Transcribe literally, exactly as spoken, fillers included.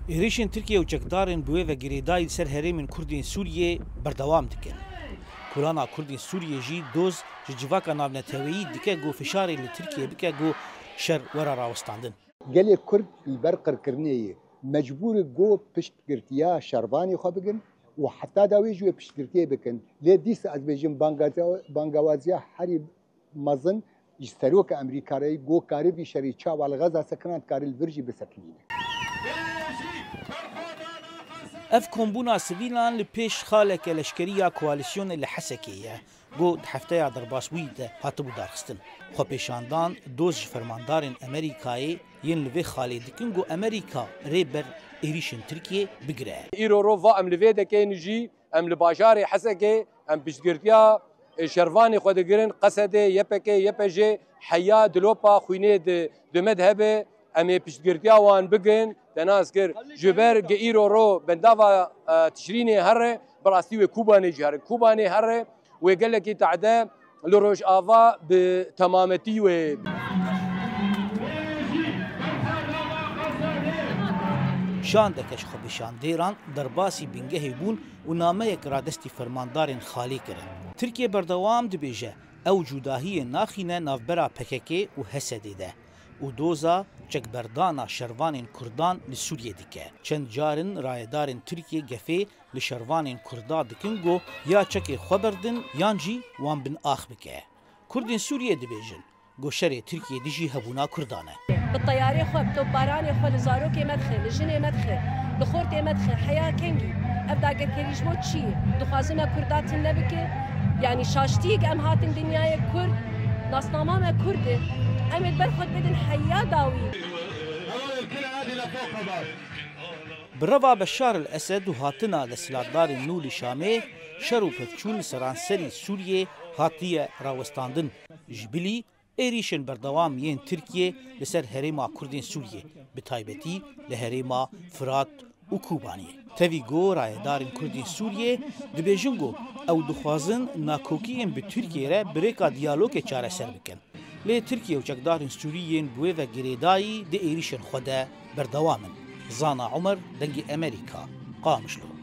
Êrîşên Tirkiye û çekdarên bi wê ve girêdayî li ser herêmên Kurdên Sûriyê berdewam dikin. Kolana Kurdên Sûriyê jî doz ji civaka navneteweyî dike ku fişarê li Tirkiye bike ku şer were rawestandin. Gelê Kurd li ber qirkirinê ye. Mecbûr e ku piştgirtiya şervanê xwe bigin û heta dawî jî wê piştgirtiyê bikin. Lê dîsa ez bêjim bangaza-, bangawaziya herî mezin ji Seroka Amerîka re ye ku karî vî şerî çawa li Xeza sekinand, karî li vir jî bisekinîne. Ev kombûna sivîlan li pêş xaleke leşkerî ya koalîsyonê li Hesekê ye. Ku di hefteya derbasbûyî de hatibû darxistin. Xwepêşandan doz ji fermandarên Amerîkayê yên li vê xalê dikin ku Amerîka rê ber êrîşên Tirkiyê bigire. Îro rov va em li vê dekeyên jî, em li bajarê Hesekê, em piştgirtiya, e, şervanê xwe digirin, Qesedê, Y P G, Y P J, heya dilopa xwînê di, di me de hebe, em ê piştgirtiya wan bikin, te nas kir. Ji ber ge îro ro bendava, e, Tişrînê here, bi rastî wê Kobanê jî here. Kobanê here, wê gelekî tehde li Rojava bi temametî wê. Şandeke ji xwepêşandêran derbasî bingehê bûn û nameyek radestî fermandarên xalê kirin. Tirkiye berdewam dibêje, ew cudahiyê naxîne navbera P K K û H S D'ê de û doza çekberdana şervanên Kurdan li Sûriyê dike. Çend carin rayedarên Tirkiyê gefê li şervanên Kurda dikin ku ya çekê xwe berdin yan jî wan bin ax bike. Kurdên Sûriyê dibêjin ku şerê Tirkiyê dijî hebûna Kurdan e. Bi teyarê xwe, bi topbaranê xwe li zarokê me dixe, li jinê me dixe, li xortê me dixe. Heya kengî? Ev dagirkerî ji bo çi ye? Dixwazin me Kurda tune bike? Yanî şaştiyê em hatin dinyayê Kurd, nasnama me Kurd e. Em ê li ber xwe bidin heya dawî. Bi reva Beşar el Esed û hatina desthilatdarên nû li Şamê, şer û pevçûn li seranserî Sûriyê hatiye rawestandin. Ji bilî êrîşên berdewam yên Tirkiyê li ser herêma Kurdên Sûriyê, bi taybetî li herêma Firat û Kobaniyê. Tevî ku rayedarên Kurdên Sûriyê dibêjin ku ew dixwazin nakokiyên bi Tirkiyê re bi rêka diyalogê çareser bikin. Lê Tirkiye û çekdarên Sûrî yên bi wê ve girêdayî di êrîşên xwe de berdewam in. Zana Omer, Dengê Amerîka, Qamişlo.